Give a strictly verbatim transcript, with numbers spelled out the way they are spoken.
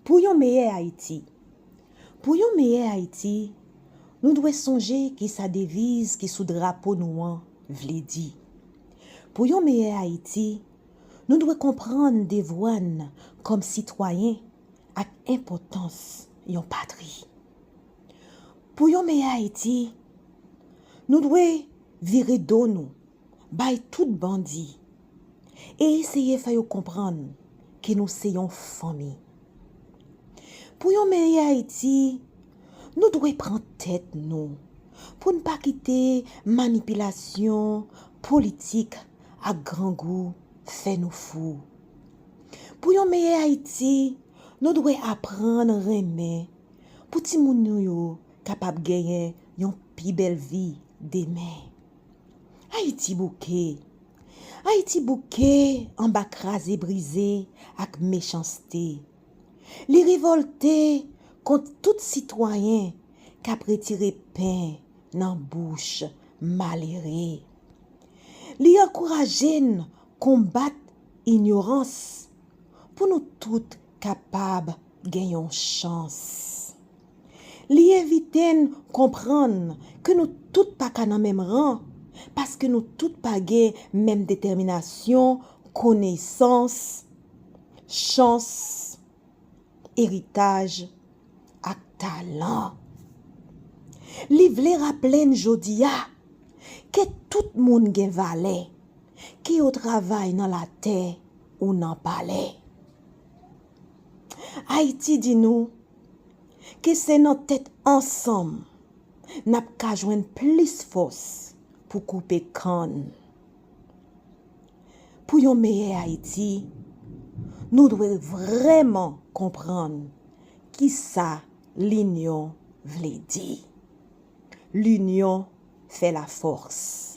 Pou yon meyè Ayiti. Pou yon meyè Ayiti, nou dwe sonje kisa deviz ki sou drapo nou an vle di. Pou yon meyè Ayiti, nou dwe konprann devwa n kòm sitwayen ak enpòtans yon patri. Pou yon meyè Ayiti, nou dwe vire do nou bay tout bandi e eseye fè yo konprann ke nou se yon fanmi. Pou yon meyè Ayiti, nou dwe pran tèt nou pou n pa kite manipilasyon politik ak grangou fè nou fou. Pou yon meyè Ayiti, nou dwe aprann renmen pou timoun nou yo kapab genyen yon pi bèl vi demen. Ayiti bouke. Ayiti bouke anba kraze brize ak mechanste. Li revòlte kont tout sitwayen k ap retire pen nan bouch malere. Li ankouraje n konbat inyorans pou nou tout kapab gen yon chans. Li envite n konprann ke nou tout pa ka nan menm ran, paske nou tout pa gen menm detèminasyon, konesans, chans, eritaj ak talan. Li vle raple n jodi a ke tout moun gen valè, ke yo travay nan latè ou nan palè. Ayiti di nou ke se nan tèt ansanm n ap ka jwenn plis fòs pou koupe kann. Pou yon meyè Ayiti, nou dwe vrèman konprann kisa linyon vle di. Linyon fè lafòs.